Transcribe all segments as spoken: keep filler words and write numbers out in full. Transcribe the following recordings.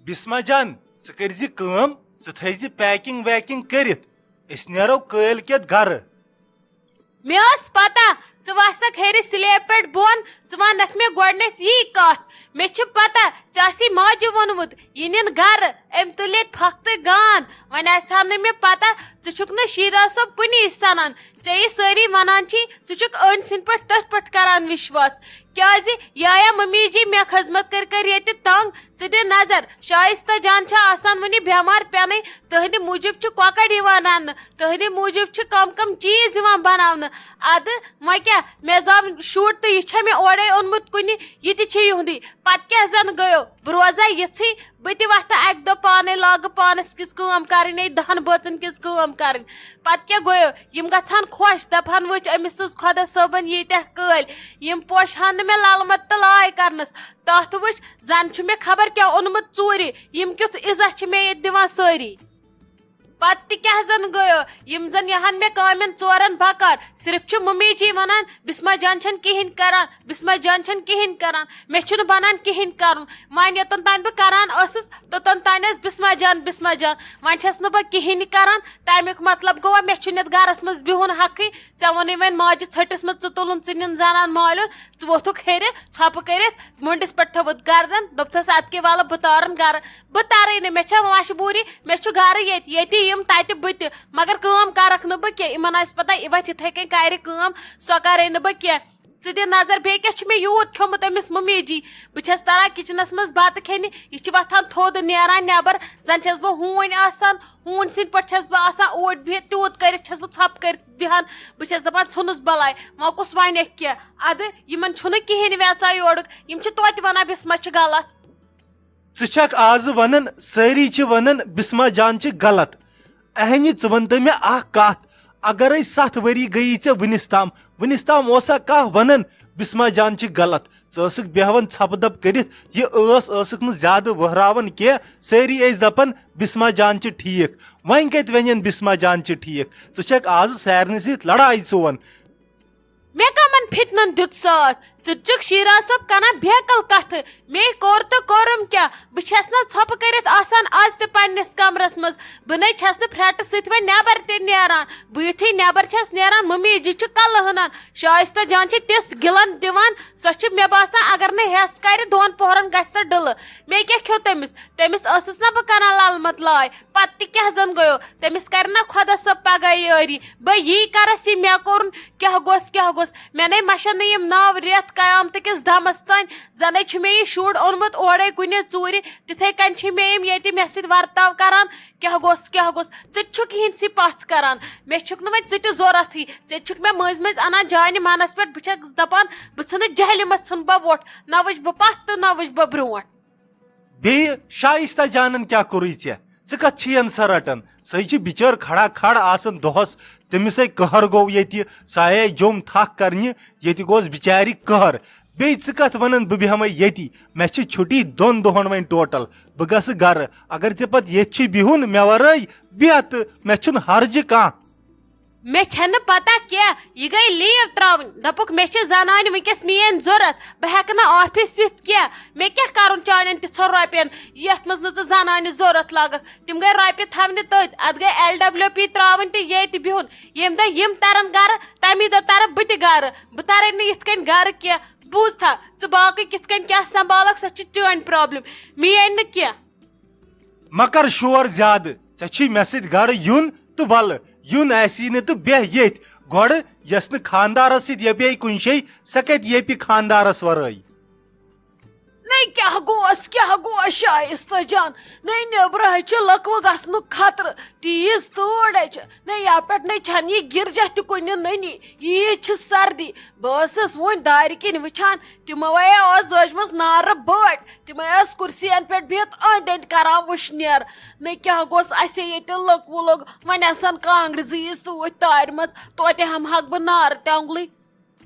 بسمہ جان، ژٕ کٔرۍ زِ کٲم، ژٕ تھٲے زِ پیکنگ ویکنگ کٔرِتھ، أسۍ نیرو کٲلۍ کٮ۪تھ گرٕ۔ مےٚ ٲس پتہ ژٕ وسکھ ہیٚرِ سلیب پٮ۪ٹھ بۄن، ژٕ ونکھ مےٚ گۄڈٕنیتھ یی کتھ۔ مےٚ چھِ پتہ ژےٚ آسی ماجہِ ووٚنمُت یہِ نِن گرٕ، أمۍ تُلہِ ییٚتہِ پھۄکھ تہٕ گان۔ وۄنۍ آسہِ ہا نہٕ مےٚ پتہ ژٕ چھُکھ نہٕ شیرا صٲب کُنی سنان۔ ژےٚ یہِ سٲری ونان چھی، ژٕ چھُکھ أنۍ سٕنٛدۍ پٲٹھۍ تٔتھۍ پٮ۪ٹھ کران وشواس۔ کیازِ یایا ممی جی مےٚ خدمت کٔرۍ کٔرۍ ییٚتہِ تنگ۔ ژٕ دِ نظر، شائستہ جان چھا آسان وُنہِ بٮ۪مار پٮ۪نٕے؟ تٕہنٛدِ موٗجوٗب چھِ کۄکر یِوان رننہٕ، تٕہنٛدِ موٗجوٗب چھِ کم کم چیٖز یِوان بناونہٕ۔ ادٕ وۄنۍ کیٛاہ، مےٚ زاو شُر تہٕ یہِ چھا مےٚ اورے اوٚنمُت کُنہِ؟ یہِ تہِ چھِ یِہُنٛدُے۔ پتہٕ کیٛاہ زن گٔیو؟ بہٕ روزا یِژھٕے؟ بہٕ تہِ وۄتھٕ اکہِ دۄہ پانے، لاگہٕ پانس کِژھ کٲم کرٕنۍ، ہے دہن بٲژن کِژھ کٲم کرٕنۍ۔ پتہٕ کیٛاہ گوٚیو؟ یِم گژھٕ ہن خۄش، دپہٕ ہن وٕچھ أمِس سٕنٛز خۄدا صٲبن ییٖتیٛاہ کٲلۍ۔ یِم پوشہٕ ہن نہٕ مےٚ لل مت تہٕ لاے کرنس۔ تتھ وٕچھ، زن چھُ مےٚ خبر کیٛاہ اوٚنمُت ژوٗرِ۔ یِم کیُتھ عزت چھِ مےٚ ییٚتہِ دِوان سٲری۔ پتہٕ تہِ کیٛاہ زن گوٚیو؟ یِم زن یِہن مےٚ کامٮ۪ن ژورن بکار۔ صرف چھِ ممی جی ونان، بسمہ جان چھنہٕ کِہینۍ کران، بسمہ جان چھنہٕ کِہینۍ کران، مےٚ چھُنہٕ بنان کِہینۍ کرُن۔ وۄنۍ یوٚتن تام بہٕ کران ٲسٕس، توٚتن تام ٲس بسمہ جان، بسمہ جان۔ وۄنۍ چھس نہٕ بہٕ کِہینۍ کران۔ تمیُک مطلب گوٚوا، مےٚ چھُنہٕ یتھ گرس منٛز بِہُن حقٕے۔ ژےٚ ووٚنُے وۄنۍ ماجہِ ژھٔٹِس منٛز، ژٕ تُلُن، ژٕ نِن زنان مالُن، ژٕ ووٚتھُکھ ہیٚرِ، ژھۄپہٕ کٔرِتھ، مُنڈِس پٮ۪ٹھ تھٲوٕتھ گردن، دوٚپتھس، ادٕ کے والہ بہٕ تارن گرٕ۔ بہٕ ترے نہٕ، مےٚ چھےٚ مجبوٗری، مےٚ چھُ گرٕ ییٚتہِ، ییٚتی یِم تتہِ بہٕ تہِ، مگر کٲم کرکھ نہٕ بہٕ کینٛہہ۔ یِمن آسہِ پتہ، یہِ وتھِ یِتھے کٔنۍ کرِ کٲم، سۄ کرے نہٕ بہٕ کینٛہہ۔ ژٕ دِ نظر، بیٚیہِ کیٛاہ چھُ مےٚ یوٗت کھیوٚمُت أمِس ممی جی؟ بہٕ چھَس تَران کِچنَس منٛز بَتہٕ کھیٚنہِ، یہِ چھِ وۄتھان تھوٚد نیران نٮ۪بر، زَن چھَس بہٕ ہوٗنۍ آسان، ہوٗنۍ سٕنٛدۍ پٲٹھۍ چھَس بہٕ آسان اوٗرۍ بِہِتھ، تیوٗت کٔرِتھ چھَس بہٕ ژھۄپہٕ کٔرِتھ بیٚہان۔ بہٕ چھَس دَپان، ژھٕنُس بَلاے، وۄنۍ کُس وَنٮ۪کھ کینٛہہ؟ اَدٕ یِمَن چھُنہٕ کِہیٖنۍ ویژان یورُک، یِم چھِ توتہِ وَنان، بِسمہ چھِ غلط۔ ژٕ چھکھ آز ونان، سٲری چھِ ونان بسمہ جان چھِ غلط۔ اہنہِ، ژٕ ون تہٕ مےٚ اکھ کتھ، اگرے ستھ ؤری گٔیی ژےٚ وُنِس تام، وُنِس تام اوسا کانٛہہ ونان بسمہ جان چھِ غلط؟ ژٕ ٲسٕکھ بیہوان ژھپہٕ دپ کٔرِتھ، یہِ ٲس ٲسٕکھ نہٕ زیادٕ وہراوان کینٛہہ، سٲری ٲسۍ دپان بسمہ جان چھِ ٹھیک۔ وۄنۍ کتہِ ونن بسمہ جان چھِ ٹھیک؟ ژٕ چھکھ آز سارنٕے سۭتۍ لڑایہِ ژون۔ مےٚ کمن فتنن دیُت ساتھ؟ ژٕ تہِ چھُکھ شیرا صٲب کنان بیکل کتھٕ۔ مے کوٚر تہٕ کوٚرُم کیٛاہ؟ بہٕ چھَس نہ ژھۄپہٕ کٔرِتھ آسان از تہِ پننِس کمرس منٛز۔ بہٕ نے چھَس نہٕ پھرٛٹہٕ سۭتۍ وۄنۍ نٮ۪بر تہِ نیران۔ بہٕ یُتھُے نٮ۪بر چھَس نیران، ممی جی چھِ کلہٕ ہٕنان۔ شائستہ جان چھِ تِژھ گِلن دِوان، سۄ چھِ مےٚ باسان اگر نہٕ ہٮ۪س کرِ، دۄن پۄہرن گژھِ سۄ ڈٕلہٕ۔ مے کیٛاہ کھیوٚو تٔمِس؟ تٔمِس ٲسٕس نہ بہٕ کران لل مت لاے۔ پتہٕ تہِ کیٛاہ زن گوٚیو؟ تٔمِس کرِ نہ خۄدا صٲب پگاہ یٲری۔ بہٕ یی کرس یہِ مےٚ کوٚرُن، کیٛاہ گوٚژھ، کیٛاہ گوٚژھ؟ مےٚ نے مشن نہٕ یِم نَو رٮ۪تھ قیامتہٕ کِس دمس تانۍ۔ زنے چھُ مےٚ یہِ شُر اوٚنمُت اورے کُنہِ ژوٗرِ، تِتھے کٔنۍ چھِ مےٚ یِم ییٚتہِ مےٚ سۭتۍ ورتاو کران۔ کیٛاہ گوٚژھ، کیٛاہ گوٚژھ؟ ژٕ تہِ چھُکھ یِہنٛدسٕے پژھ کران۔ مےٚ چھُکھ نہٕ وۄنۍ ژٕ تہِ ضوٚرتھٕے۔ ژےٚ تہِ چھُکھ مےٚ مٔنٛزۍ مٔنٛزۍ انان جانہِ منس پٮ۪ٹھ۔ بہٕ چھَس دپان، بہٕ ژھٕنہٕ جہلِمس، ژھٕنہٕ بہٕ وۄٹھ، نہ وٕچھ بہٕ پتھ تہٕ نہ وٕچھ بہٕ برونٛٹھ۔ بیٚیہِ شائستہ جانن کیٛاہ کوٚرُے ژےٚ؟ ژٕ کتھ چھیَن سۄ رٹان؟ سۄے چھِ بِچٲر کھڑا کھڑ آسان دۄہس۔ تٔمِس ہے قہر گوٚو ییٚتہِ، سۄ آیے جوٚم تھکھ کرنہِ، ییٚتہِ گوس بِچارِ قہر۔ بیٚیہِ ژٕ کتھ ونان بہٕ بیٚہمے ییٚتی؟ مےٚ چھِ چھُٹی دۄن دۄہن وۄنۍ ٹوٹل۔ بہٕ گژھٕ گرٕ۔ اگر ژےٚ پتہٕ ییٚتہِ چھُے بِہُن مےٚ ورٲے، بیٚہہ تہٕ مےٚ چھُنہٕ حرجہِ کانٛہہ۔ مےٚ چھنہٕ پتہ کینٛہہ، یہِ گٔے لیو تراوٕنۍ۔ دوٚپُکھ، مےٚ چھِ زنانہِ وٕنکیٚس میٲنۍ ضوٚرتھ، بہٕ ہٮ۪کہٕ نہٕ آفس یِتھ کینٛہہ۔ مےٚ کیٛاہ کرُن چانٮ۪ن تِژھن رۄپین، یتھ منٛز نہٕ ژٕ زنانہِ ضوٚرتھ لگکھ؟ تِم گٔے رۄپیہِ تھاونہِ تٔتۍ، اتھ گٔے ایل ڈبلیو پی تراوٕنۍ تہٕ ییٚتہِ بِہُن۔ ییٚمہِ دۄہ یِم ترن گرٕ، تمی دۄہ ترٕ بہٕ تہِ گرٕ۔ بہٕ ترے نہٕ یِتھ کٔنۍ گرٕ کینٛہہ۔ بوٗزتھا، ژٕ باقٕے کِتھ کٔنۍ کیٛاہ سنبھالکھ، سۄ چھِ چٲنۍ پرابلم، میٲنۍ نہٕ کینٛہہ۔ مہ کر شور زیادٕ، ژےٚ چھی مےٚ سۭتۍ گرٕ یُن تہٕ ولہٕ، یُن آسی نہٕ تہٕ بیٚہہ ییٚتھۍ۔ گۄڈٕ یۄس نہٕ خاندارس سۭتۍ یپے کُنہِ شے، سۄ کتہِ یپہِ خاندارس ورٲے؟ نے کیٛاہ گوس، کیٛاہ گوس شائستہ جان؟ نے نیٚبرٕ حظ چھِ لٔکوٕ گژھنُک خطرٕ، تیز تۭر حظ چھِ۔ نے یپٲرۍ پٮ۪ٹھ نے چھنہٕ یہِ گرجہ تہِ کُنہِ نٔنی، ییٖژ چھِ سردی۔ بہٕ ٲسٕس وُنہِ دارِ کِنۍ وٕچھان، تِمو ہے ٲس لٲجمٕژ نارٕ بٔٹۍ، تِمے ٲس کُرسین پٮ۪ٹھ بِہِتھ أنٛدۍ أنٛدۍ کران وٕشنیر۔ نے کیٛاہ گوٚژھ اَسے ییٚتہِ لٔکوٕ لوٚگ، وۄنۍ آسن کانٛگرِ زٕ یہِ سۭتۍ تارِ منٛز، توتہِ ہٮ۪مہٕ ہاکھ بہٕ نارٕ تٮ۪نٛگلٕے۔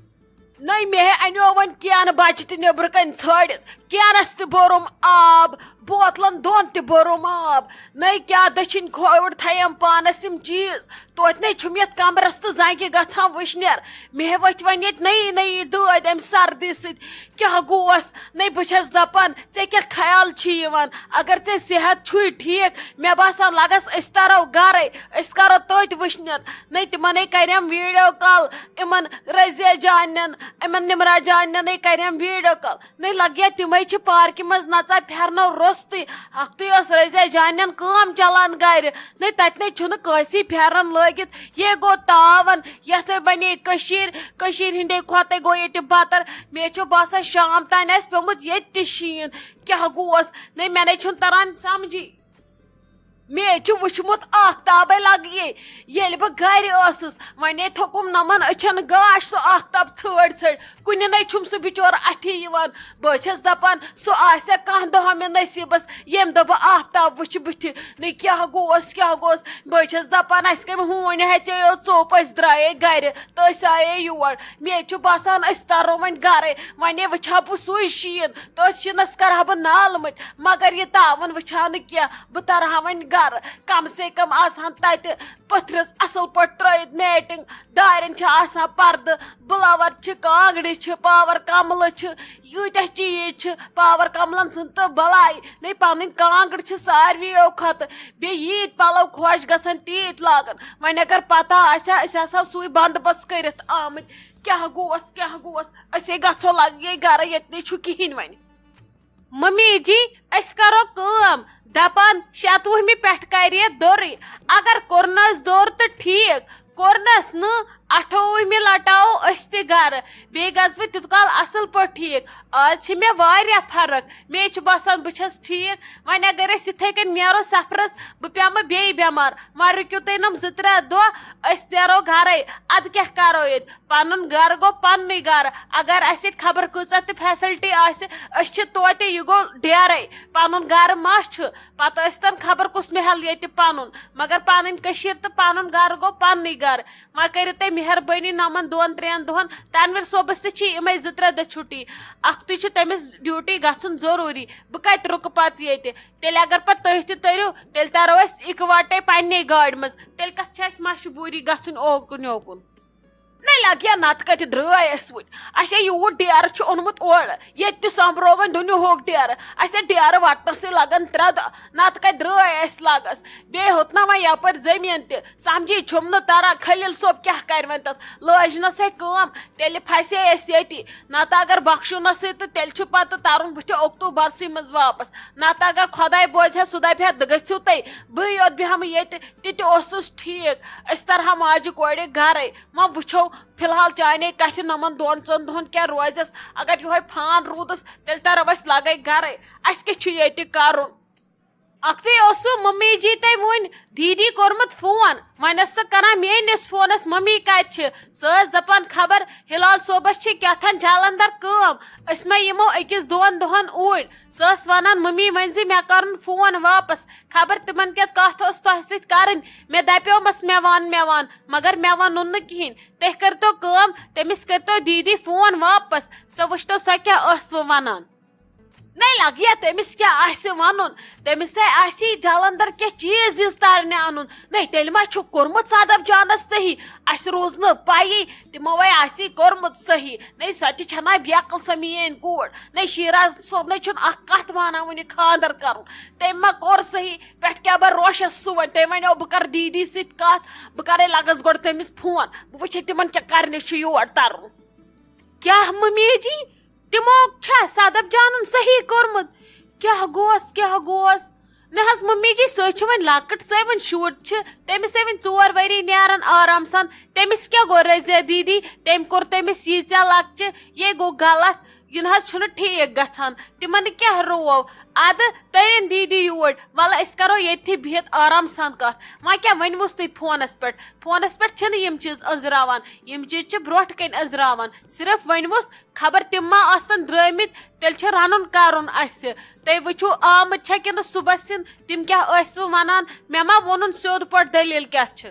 نٔے مےٚ ہے اَنیو وۄنۍ کینہٕ بچہِ تہِ نیٚبرٕ کنہِ ژھٲنٛڈِتھ، کینس تہِ بوٚرُم آب، بوتلن دۄن تہِ بوٚرُم آب۔ نَے کیٛاہ دٔچھِنۍ کھووُر تھایم پانس یِم چیٖز۔ توتہِ نے چھُم یتھ کمرس تہٕ زنگہِ گژھان وٕشنیر۔ مےٚ ؤتھۍ وۄنۍ ییٚتہِ نٔیی نٔیی دٲدۍ امہِ سردی سۭتۍ۔ کیٛاہ گوس؟ نَے بہٕ چھس دپان، ژےٚ کیٛاہ خیال چھُے یِوان؟ اگر ژےٚ صحت چھُے ٹھیٖک، مےٚ باسان لگس أسۍ ترو گرے، أسۍ کرو تٔتۍ وٕشنیر۔ نَے تِمنے کریم ویڈیو کال، یِمن رضیہ جانٮ۪ن، یِمن نمرہ جانٮ۪ن نے کریم ویڈیو کال۔ نَے لگیا تِمے چھِ پارکہِ منٛز نژان پھیرنو روٚستُے۔ اکھتُے ٲس رضیہ جانٮ۪ن کٲم چلان گرِ۔ نَے تتہِ نے چھُنہٕ کٲنٛسی پھیرن لٲگِتھ۔ یے گوٚو تاون، یتھے بنے کٔشیٖر، کٔشیٖرِ ہٕنٛدے کھۄتہٕ گوٚو ییٚتہِ بتر۔ مےٚ چھُ باسان شام تام آسہِ پیوٚمُت ییٚتہِ تہِ شیٖن۔ کیٛاہ گوس؟ نَے مےٚ نے چھُنہٕ تران سمجھی۔ مےٚ چھُ وُچھمُت آفتابے لگیے۔ ییٚلہِ بہٕ گرِ ٲسٕس، وۄنۍ تھوٚکُم نمن أچھن گاش سُہ آفتاب ژھٲڑۍ ژھٲڑۍ۔ کُنہِ نے چھُم سُہ بِچور اَتھِ یِوان۔ بہٕ چھَس دَپان، سُہ آسہِ کانٛہہ دۄہ مےٚ نصیٖبس، ییٚمہِ دۄہ بہٕ آفتاب وٕچھِ بٕتھِ۔ نَے کیٛاہ گوس، کیٛاہ گوس؟ بہٕ چھَس دَپان، اَسہِ کَمہِ ہوٗنۍ ہیٚژے یوت ژوٚپ، أسۍ درٛایے گرِ تہٕ أسۍ آیے یور۔ مےٚ چھُ باسان، أسۍ تَرو وۄنۍ گرے۔ وۄنۍ وٕچھِ ہا بہٕ سُے شیٖن، تٔتھۍ شیٖنس کَرٕ ہا بہٕ نالہٕ مٔتۍ۔ مگر یہِ تاوَن وٕچھِ ہا نہٕ کینٛہہ۔ بہٕ تَرٕ ہا وۄنۍ گرٕ۔ کم سے کم آسہٕ ہن تَتہِ پٔتھرِس اصل پٲٹھۍ ترٲیِتھ میٹنگ۔ دارٮ۪ن چھِ آسان پردٕ، بٕلاوَر چھِ، کانٛگرِ چھِ، پاور کملہٕ چھِ، ییٖتیٛاہ چیٖز چھِ پاور کملن ژھٕن تہٕ بلاے۔ نے پنٕنۍ کانٛگٕر چھِ ساروِیو کھۄتہٕ۔ بیٚیہِ ییٖتۍ پلو خۄش گژھن، تیٖتۍ لاگن۔ وۄنۍ اگر پتہ آسہِ ہا، أسۍ آسہٕ ہو سُے بندوبست کٔرِتھ آمٕتۍ۔ کیٛاہ گوس، کیٛاہ گوس؟ أسے گژھو لگہِ گرٕ، ییٚتہِ نے چھُ کِہیٖنۍ وۄنۍ۔ ممی جی، أسۍ کرو کٲم، دپان شیٚتوُہمہِ پٮ۪ٹھ کرِ یہِ دوٚرٕے۔ اگر کوٚرنس دوٚر تہٕ ٹھیٖک، کوٚرنس نہٕ، اَٹھووُہمہِ لٹاوو أسۍ تہِ گرٕ۔ بیٚیہِ گژھٕ بہٕ تیُت کال اصل پٲٹھۍ ٹھیٖک۔ آز چھِ مےٚ واریاہ فرق۔ مےٚ چھُ باسان بہٕ چھَس ٹھیٖک۔ وۄنۍ اگر أسۍ یِتھے کٔنۍ نیرو سفرس، بہٕ پیمہٕ بیٚیہِ بٮ۪مار۔ وۄنۍ رُکِو تُہۍ نۄم زٕ ترٛےٚ دۄہ، أسۍ نیرو گرے۔ ادٕ کیٛاہ کرو ییٚتہِ؟ پنُن گرٕ گوٚو پننُے گرٕ۔ اگر اسہِ ییٚتہِ خبر کۭژاہ تہِ facility آسہِ، أسۍ چھِ توتہِ، یہِ گوٚو ڈیرے۔ پنُن گرٕ ما چھُ؟ پتہٕ ٲسۍ تن خبر کُس محل ییٚتہِ پنُن، مگر پنٕنۍ کٔشیٖر تہٕ پنُن گرٕ گوٚو پننُے گرٕ۔ وۄنۍ کٔرِو تُہۍ مہربٲنی نۄمن دۄن ترٛٮ۪ن دۄہن۔ تنویر صٲبس تہِ چھِ یِمے زٕ ترٛےٚ دۄہ چھُٹی۔ اکھتُے چھُ تٔمِس ڈیوٹی گژھُن ضروٗری۔ بہٕ کتہِ رُکہٕ پتہٕ ییٚتہِ؟ تیٚلہِ اگر پتہٕ تُہۍ تہِ تٔرِو، تیٚلہِ ترو أسۍ اِکوٹے پننے گاڑِ منٛز۔ تیٚلہِ کتھ چھِ اسہِ مجبوٗری گژھُن اوکُن یوکُن؟ نَے لگیا نتہٕ کتہِ درٛاے أسۍ وۄنۍ۔ اسہِ ہے یوٗت ڈیرٕ چھُ اوٚنمُت اورٕ، ییٚتہِ تہِ سۄمبرو وۄنۍ دُنیاہُک ڈیرٕ۔ اسہِ ہے ڈیرٕ وٹنسٕے لگن ترٛےٚ دۄہ، نتہٕ کتہِ درٛاے أسۍ لگس۔ بیٚیہِ ہیوٚت نا وۄنۍ یپٲرۍ زٔمیٖن تہِ، سمجھی چھُم نہٕ تران خلیل صٲب کیٛاہ کرِ وۄنۍ تتھ۔ لٲج نس ہے کٲم، تیٚلہِ پھسے أسۍ ییٚتی۔ نتہٕ اگر بخشُن نسٕے تہٕ تیٚلہِ چھُ پتہٕ ترُن بٕتھِ اکتوٗبرسٕے منٛز واپس۔ نتہٕ اگر خۄداے بوزِ ہا، سُہ دپہِ ہا، "گٔژھِو تُہۍ، بٕے یوت بیٚہمہٕ ییٚتہِ"، تہِ تہِ اوسُس ٹھیٖک۔ أسۍ ترہا ماجہِ کورِ گرے۔ وۄنۍ وٕچھو فی الحال چانے کتھِ نۄمن دۄن ژۄن دۄہن کیٛاہ روزٮ۪س۔ اگر یِہوے فان روٗدُس، تیٚلہِ ترو أسۍ لگے گرے۔ اسہِ کیٛاہ چھُ ییٚتہِ کرُن؟ اکھتُے اوسُ ممی جی تٔمۍ وُنۍ دیٖدی کوٚرمُت فون۔ وۄنۍ ٲس سۄ کران میٲنِس فونس، "ممی کتہِ چھِ؟" سۄ ٲس دپان، "خبر ہلال صٲبس چھِ کیٛاہ تھان جالندر کٲم، أسۍ ما یِمو أکِس دۄن دۄہن اوٗرۍ؟" سۄ ٲس ونان، "ممی ؤنۍ زِ مےٚ کرُن فون واپس، خبر تِمن کیٛاہ کتھ ٲس تۄہہِ سۭتۍ کرٕنۍ۔ مےٚ دپیومس مےٚ ون، مےٚ ون، مگر مےٚ ووٚنُن نہٕ کِہینۍ۔ تُہۍ کٔرتو کٲم، تٔمِس کٔرتو دیٖدی فون واپس، سۄ وٕچھتو سۄ کیٛاہ ٲسوٕ ونان۔" نَے لگیا تٔمِس کیٛاہ آسہِ ونُن؟ تٔمِس ہے آسہِ جالندر کینٛہہ چیٖز ویٖز تارنہِ انُن۔ نَے تیٚلہِ ما چھُ کوٚرمُت صدف جانس صحیح؟ اسہِ روٗز نہٕ پیی، تِمو ہے آسی کوٚرمُت صحیح۔ نَے سۄ تہِ چھنا بیقل سۄ میٲنۍ کوٗر۔ نَے شیراز صٲب نَے چھُنہٕ اکھ کتھ مانان وُنہِ خاندر کرُن۔ تٔمۍ ما کوٚر صحیح؟ پٮ۪ٹھ کیٛاہ بہٕ روشس سُہ وۄنۍ؟ تٔمۍ ونیو، "بہٕ کرٕ دیٖدی سۭتۍ کتھ، بہٕ کرے لگس گۄڈٕ تٔمِس فون، بہٕ وٕچھے تِمن کیٛاہ کرنہِ چھُ یور ترُن۔" کیٛاہ ممی جی؟ تِمو چھا صدف جانُن صحیح کوٚرمُت؟ کیٛاہ گوس، کیٛاہ گوس؟ نہ حظ ممی جی، سۄ چھِ وۄنۍ لۄکٕٹ، سۄے وۄنۍ شُر چھِ، تٔمِس ہے وۄنۍ ژور ؤری نیران آرام سان۔ تٔمِس کیٛاہ گوٚو رضیہ دیٖدی؟ تٔمۍ کوٚر تٔمِس ییٖژاہ لۄکچہِ، یے گوٚو غلط، یہِ نہ حظ چھُنہٕ ٹھیٖک گژھان۔ تِمن کیٛاہ روو؟ ادٕ تٔرِن دیٖدی یور، وَلہٕ أسۍ کرو ییٚتھی بِہِتھ آرام سان کتھ۔ وۄنۍ کیٛاہ ؤنۍوُس تُہۍ فونس پٮ۪ٹھ؟ فونس پٮ۪ٹھ چھِنہٕ یِم چیٖز أنٛزراوان، یِم چیٖز چھِ برٛونٛٹھ کَنہِ أنٛزراوان۔ صرف ؤنۍوُس، خبر تِم ما آسن درٛٲمٕتۍ، تیٚلہِ چھُ رَنُن کَرُن اَسہِ۔ تُہۍ وٕچھِو آمٕتۍ چھا کِنہٕ صُبحس یِن، تِم کیٛاہ ٲسوٕ وَنان؟ مےٚ ما ووٚنُن سیوٚد پٲٹھۍ دٔلیٖل کیٛاہ چھِ؟